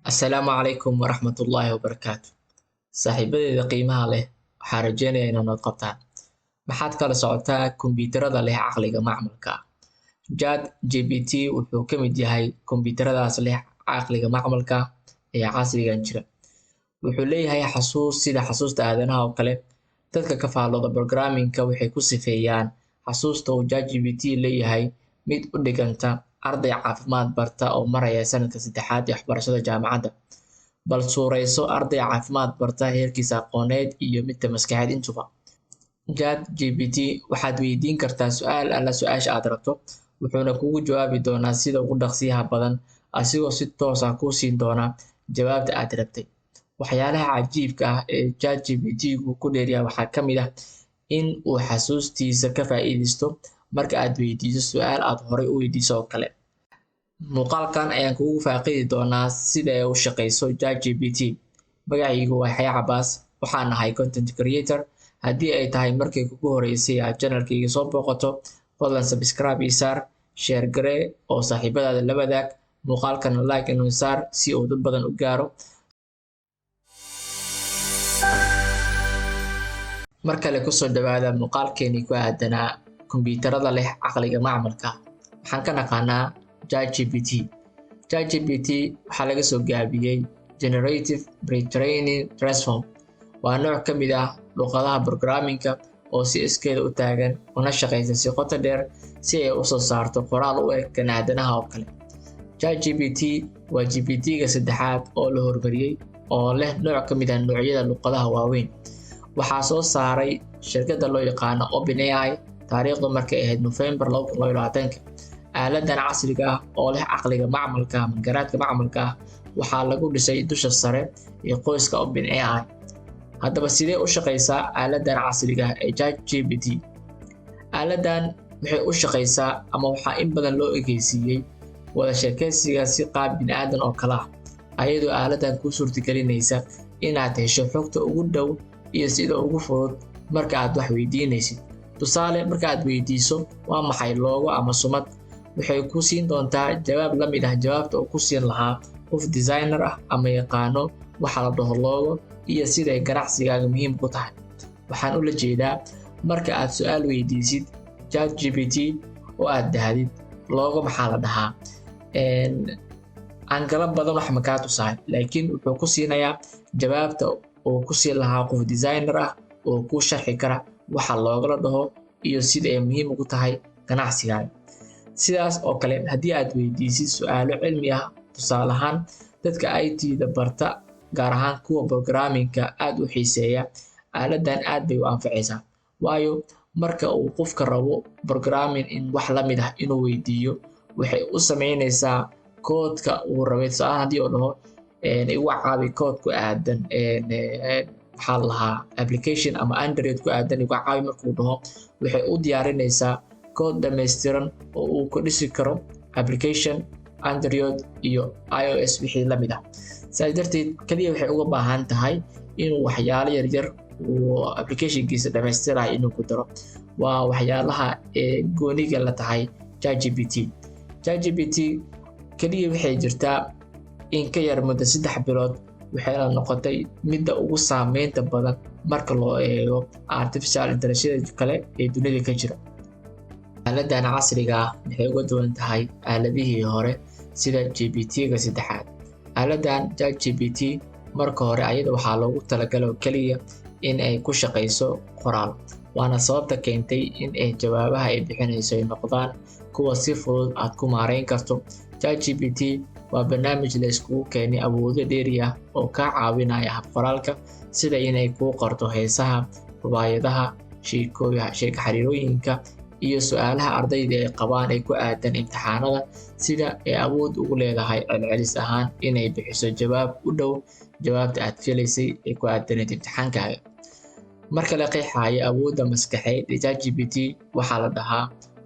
Assalaamu calaykum waraxmatullaahi wabarakaatu. Saaxiibadeeda qiimaha leh, waxaan rajeynayaa inaad nabad qabtaan. Maxaad kala socotaa kombiyuutarada leh caqliga macmalka ah? Chat GPT wuxuu ka mid yahay kombiyuutaradaas leh caqliga macmalka ah ee casrigan jira. Wuxuu leeyahay xasuus sida xasuusta aadanaha oo kale. Dadka ka faallooda programming-ka waxay ku sifeeyaan xasuusta uu Chat GPT leeyahay mid u dhiganta arday caafimaad barta oo maraya sanadka saddexaad ee waxbarashada jaamacadda. Bal suurayso arday caafimaad barta heerkiisa aqooneed iyo midda maskaxeed intuba. Chat GPT waxaad weydiin kartaa su'aal alla su'aasha aad rabto, wuxuuna kugu jawaabi doonaa sida ugu dhaqsiyaha badan, asigoo si toos ah kuu siin doona jawaabta aad rabtay. Waxyaalaha cajiibka ah ee Chat GPT gu ku dheeryahay waxaa ka mid ah in uu xasuustiisa ka faa'iidaysto marka aad weydiiso su'aal aad horay u weydiiso oo kale. Muuqaalkan ayaan kugu faaqidi doonaa sida ay u shaqeyso Chat GPT. Magacaygu waa Yaxya Cabaas, waxaan ahay content creator. Haddii ay tahay markii kugu horeysay aad channelkayga soo booqato, fadlan subscribe ii saar, share garee oo saaxiibadaada la wadaag, muuqaalkana like inuu saar si uu dad badan u gaaro. Mar kale kusoo dhawaada muuqaalkeenii ku aadanaa kombiyuutarada leh caqliga macmalka. Waxaan ka naqaanaa ChatGPT. ChatGPT waxaa laga soo gaabiyey Generative Pre-training Transform. Waa nooc ka mid ah luqadaha programming-ka oo si iskeeda u taagan una shaqeysa si qoto dheer si ay u soo saarto qoraal u eg kan aadanaha oo kale. ChatGPT waa GPT-ga saddexaad oo la horumariyey oo leh nooc ka mid ah noocyada luqadaha waaweyn. Waxaa soo saaray shirkadda loo yaqaano OpenAI taariikhdu markay ahayd November 2020. Aaladan casriga ah oo leh caqliga macmalka ama garaadka macmalka ah waxaa lagu dhisay dusha sare ee qoyska OpenAI. Haddaba sidee u shaqeysaa aaladan casriga ah ee ChatGPT? Aaladan waxay u shaqeysaa ama waxaa in badan loo ekeysiiyey wada sheekeysiga si qaab bini'aadan oo kale ah, ayadoo aaladan kuu suurtagelinaysa inaad hesho xogta ugu dhow iyo sida ugu fudud marka aad wax weydiinaysid. Tusaale, marka aad weydiiso waa maxay logo ama sumad, waxay ku siin doontaa jawaab la mid ah jawaabta uu ku siin lahaa qof designer ah ama yaqaano waxa la dhaho logo iyo siday ganacsigaaga muhiim ku tahay. Waxaan ula jeedaa, marka aad su'aal weydiisid ChatGPT oo aad dhahdid logo maxaa la dhahaa, angalo badan wax ma kaa tusaay, laakiin wuxuu ku siinayaa jawaabta uu ku siin lahaa qof designer ah oo kuu sharxi kara waxa loogala dhaho iyo sida ay muhiim ugu tahay ganacsigaaga. Sidaas oo kale, haddii aad weydiisid su'aalo cilmi ah, tusaale ahaan dadka IT-da barta, gaar ahaan kuwa programming-ka aad u xiiseeya, aaladan aad bay u anfacaysaa. Waayo, marka uu qofka rabo programming in wax la mid ah inuu weydiiyo, waxay u sameynaysaa koodka uu rabay. Tusaale haddii uu dhaho igu caawi kood ku aadan maxaa la lahaa application ama Android ku aadan igu caawi markuu dhaho, waxay u diyaarinaysaa kood dhammaystiran oo uu ku dhisi karo application Android iyo iOS wixii la mid ah. Sidaas darteed, kaliya waxay uga baahan tahay inuu waxyaalo yaryar uu applicationkiisa dhammaystirayo inuu ku daro. Waa waxyaalaha ee gooniga la tahay ChatGPT. ChatGPT kaliya waxay jirtaa in ka yar muddo 3 bilood, waxayna noqotay midda ugu saameynta badan marka loo eego artificial intelligence kale ee dunida ka jira. Aaladan casriga ah waxay uga duwan tahay aaladihii hore sida GPT-ga saddexaad. Aaladan ChatGPT marka hore ayada waxaa loogu talagalay oo kaliya in ay ku shaqeyso qoraal, waana sababta keentay in ay jawaabaha ay bixinayso ay noqdaan kuwa si fudud aad ku maareyn karto. ChatGPT waa barnaamij la iskugu keenay awoodo dheeri ah oo kaa caawinaya hab qoraalka, sida inay kuu qorto heesaha, ruwaayadaha, sheeko xariirooyinka iyo su'aalaha ardayda ay qabaan ee ku aadan imtixaanada, sida ay awood ugu leedahay celcelis ahaan inay bixiso jawaab u dhow jawaabta aad filaysay ee ku aadaneyd imtixaankaaga. Marka la qeexayo awoodda maskaxeed ee ChatGPT, waxaa la dhahaa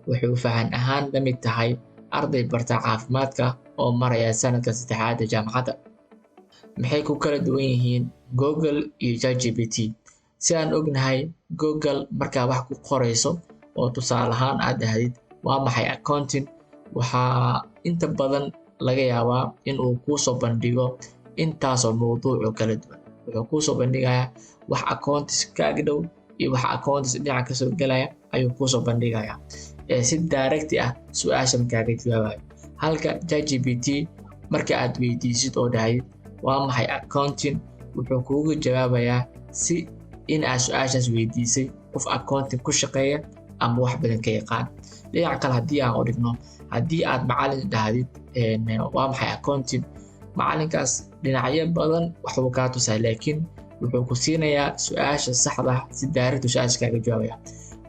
wuxuu fahan ahaan la mid tahay arday barta caafimaadka oo maraya sanadka saddexaad ee jaamacadda. Maxay ku kala duwan yihiin Google iyo ChatGPT? Si aan ognahay, Google markaa wax ku qorayso oo tusaale ahaan aad dhahdid waa maxay accounting, waxaa inta badan laga yaabaa in uu kuu soo bandhigo Intaasoo mawduuc oo kala duwan wuxuu kuusoo bandhigayaa. Wax accounts ka agdhow iyo wax accounts dhinaca kasoo gelaya ayuu kuusoo bandhigayaa, ee si direct ah su-aasha makaaga jawaabayo. Halka ChatGPT marka aad weydiisid oo dhahayd "Waa maxay accounting?", wuxuu kuugu jawaabayaa si in aad su-aashaas weydiisay qof accounting ku shaqeeya ama wax badan ka yaqaan. Dhinaca kale haddii aan u dhigno, haddii aad macalin dhahdid "Waa maxay accounting?", macalinkaas dhinacyo badan waxbuu kaa tusaa, laakiin wuxuu ku siinayaa su-aasha saxda ah, si direct su-aasha kaaga jawaabaya.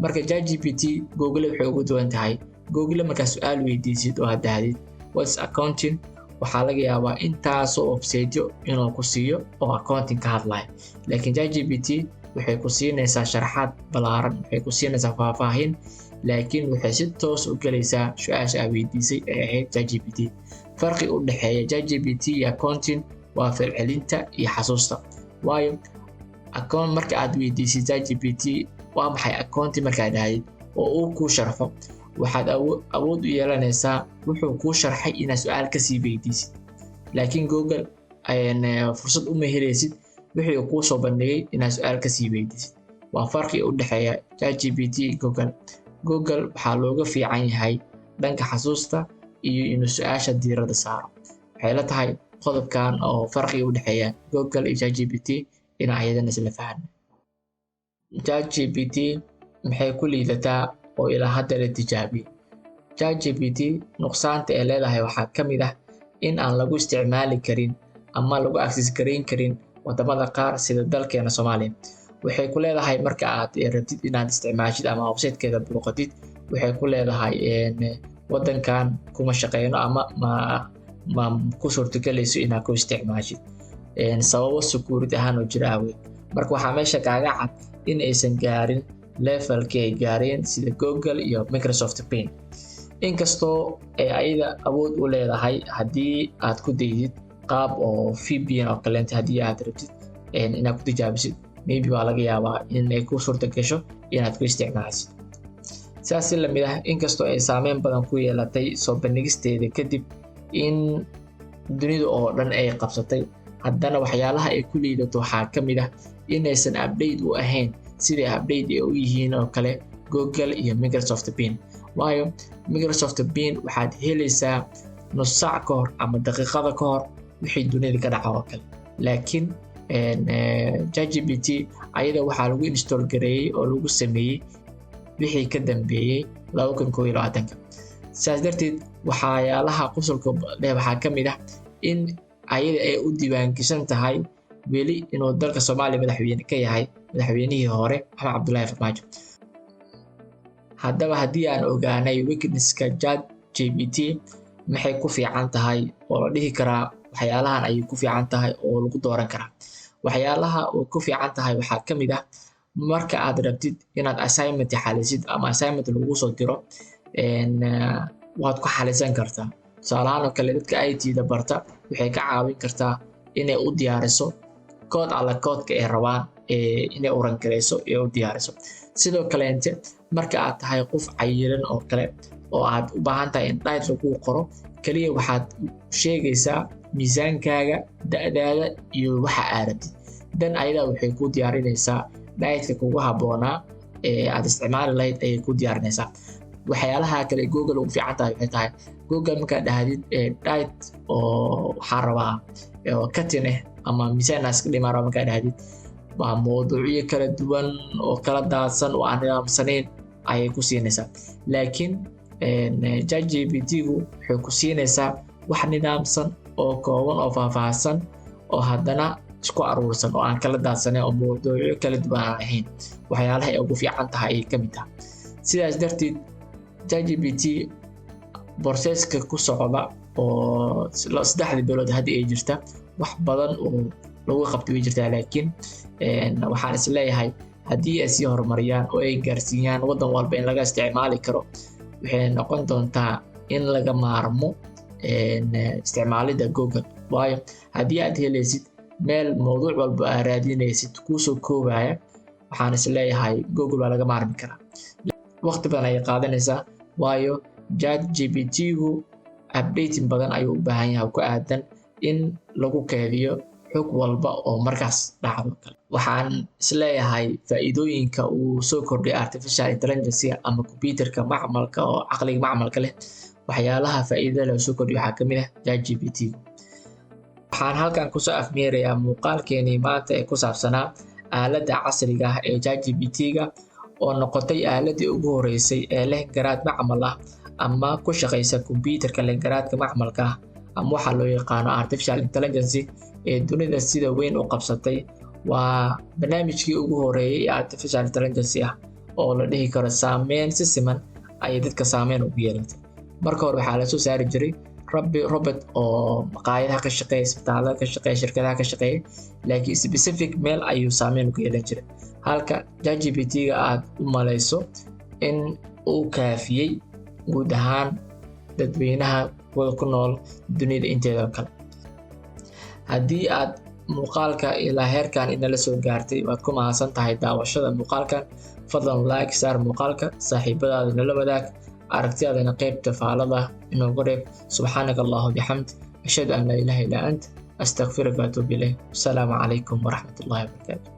Marka ChatGPT Google waxay ugu duwan tahay, Google markaa su-aal weydiisid oo aad dhahdid "What's accounting?", waxaa laga yaabaa intaasoo websiteyo inuu ku siiyo oo accounting ka hadlaya. Laakiin ChatGPT waxay ku siinaysaa sharaxaad ballaaran, waxay ku siinaysaa faahfaahin, laakiin waxay si toos u gelaysaa su-aasha aad weydiisay ee ahayd ChatGPT. Farqi u dhexeeya ChatGPT iyo accounting waa falcelinta iyo xasuusta. Waayo, account marka aad weydiisid ChatGPT "Waa maxay accounting?", markaad dhahdid oo uu kuu sharxo, waxaad awood u yeelanaysaa wuxuu kuu sharxay inaad su-aal kasii weydiisid. Laakiin Google fursad uma helaysid wixii uu kuu soo bandhigay inaad su-aal kasii weydiisid. Waa farqi u dhexeeya ChatGPT iyo Google. Google waxaa looga fiican yahay dhanka xasuusta iyo inuu su-aasha diiradda saaro. Waxay la tahay qodobkan oo farqiga u dhexeeya Google iyo ChatGPT inaan ayadana isla fahanno. ChatGPT maxay ku liidataa oo ilaa hadda la tijaabiyey? ChatGPT nuqsaanta ay leedahay waxaa ka mid ah in aan lagu isticmaali karin ama lagu access garayn karin wadamada qaar sida dalkeena Soomaaliya. Waxay ku leedahay marka aad rabtid inaad isticmaashid ama websitekeeda booqatid, waxay ku leedahay wadankan kuma shaqeyno ama ma ku suurtagelayso inaad ku isticmaashid, sababo security ahaan oo jira awgeed. Marka waxaa meesha kaaga cad in aysan gaarin levelkii ay gaareen sida Google iyo Microsoft Bing, inkastoo ay ayada awood u leedahay haddii aad ku daydid qaab oo VPN oo kaleenta. Haddii aad rabtid inaad ku tijaabisid, maybe waa laga yaabaa in ay ku suurta gasho inaad ku isticmaalisid. Sidaas si lamid ah, inkastoo ay saameyn badan ku yeelatay soo bandhigisteeda kadib in dunida oo dhan ay qabsatay, haddana waxyaalaha ay ku liidato waxaa ka mid ah inaysan update u ahayn siday update ay u yihiin oo kale Google iyo Microsoft Bing. Waayo, Microsoft Bing waxaad helaysaa nus saac ka hor ama daqiiqada ka hor wixii dunida ka dhaca oo kale. Laakiin ChatGPT ayada waxaa lagu install gareeyey oo lagu sameeyey wixii ka dambeeyey 2021-ka. Sidaas darteed, waxyaalaha qosolka leh waxaa ka mid ah in ayada ay u diiwaangeshan tahay weli inuu dalka Soomaaliya madaxweyne ka yahay madaxweynihii hore Maxamed Cabdullaahi Farmaajo. Haddaba, haddii aan ogaanay weaknesska ChatGPT, maxay ku fiican tahay oo la dhihi karaa waxyaalahan ayay ku fiican tahay oo lagu dooran karaa? Waxyaalaha oo ku fiican tahay waxaa ka mid ah marka aad rabtid inaad assignment xalisid ama assignment lagu soo diro, waad ku xalisan kartaa. Tusaalahaan oo kale, dadka IT-da barta waxay ka caawin kartaa inay u diyaariso code alla codeka ay rabaan inay u run gareyso ee u diyaariso. Sidoo kaleente, marka aad tahay qof cayilan oo kale oo aad u baahan tahay in diet lagu qoro, kaliya waxaad sheegaysaa miisaankaaga, da'daada iyo waxa aad rabtid. Dan ayadaa waxay ku diyaarinaysaa dietka kugu habboonaa ee aad isticmaali lahayd ayay ku diyaarinaysaa. Waxyaalaha kale Google ugu fiican tahay waxay tahay, Google markaad dhahdid "Diet oo waxaa rabaa oo cutting ah ama miisaan iska dhimaa rabaa", markaad dhahdid, waa mawduucyo kala duwan oo kala daadsan oo aan nidaamsanayn ayay ku siinaysaa. Laakiin ChatGPT-gu waxay ku siinaysaa wax nidaamsan oo kooban oo faahfaahsan oo haddana isku aruursan oo aan kala daadsanayn oo mawduucyo kala duwan aan ahayn. Waxyaalaha ay ugu fiican tahay ayay ka mid tahay. Sidaas darteed, ChatGPT processka ku socda oo 3-dii bilood hadda ay jirta, wax badan oo lagu qabtay way jirtaa. Laakiin waxaan is leeyahay haddii ay sii horumariyaan oo ay gaarsiiyaan waddan walba in laga isticmaali karo, waxay noqon doontaa in laga maarmo isticmaalidda Google. Waayo, haddii aad helaysid meel mawduuc walba aad raadinaysid kuusoo koobaya, waxaan is leeyahay Google waa laga maarmi karaa. Waqti badan ayay qaadanaysaa, waayo ChatGPT-gu updating badan ayuu u baahan yahay ku aadan In lagu keydiyo xog walba oo markaas dhacdo kale. Waxaan isleeyahay faa'iidooyinka uu soo kordhiyay artificial intelligence ama computerka macmalka oo caqliga macmalka leh, waxyaalaha faa'iidada leh oo soo kordhiya waxaa kamid ah ChatGPT. Waxaan halkan kusoo afmeerayaa muuqaalkeenii maanta ee ku saabsanaa aaladda casriga ah ee ChatGPT-ga, oo noqotay aaladii ugu horeysay ee leh garaad macmal ah ama ku shaqeysa computerka leh garaadka macmalka ah ama waxaa loo yaqaano artificial intelligence ee dunida sida weyn u qabsatay. Waa barnaamijkii ugu horeeyay ee artificial intelligence ah oo la dhihi karo saameyn si siman ayay dadka saameyn ugu yeelatay. Marka hore waxaa lasoo saari jiray rabbi robot oo maqaayadaha ka shaqeeya, isbitaalada ka shaqeeya, shirkadaha ka shaqeeya, laakiin specific meel ayuu saameyn ugu yeelan jiray, halka ChatGPT-ga aad u malayso in uu kaafiyey guud ahaan dadweynaha kuwa ku nool dunida inteeda kale. Haddii aad muuqaalka ilaa heerkan inala soo gaartay, waad ku mahadsan tahay daawashada muuqaalkan. Fadlan like saar muuqaalka, saaxiibadaada nala wadaag, aragtidaadana qaybta faalada inoogu reeb. Subxaanaka Allahu bixamd, ashhadu an laa ilaha illa ant, astaqfiruka waatuubu ilayk. Asalaamu calaykum waraxmat ullahi wabarakaatu.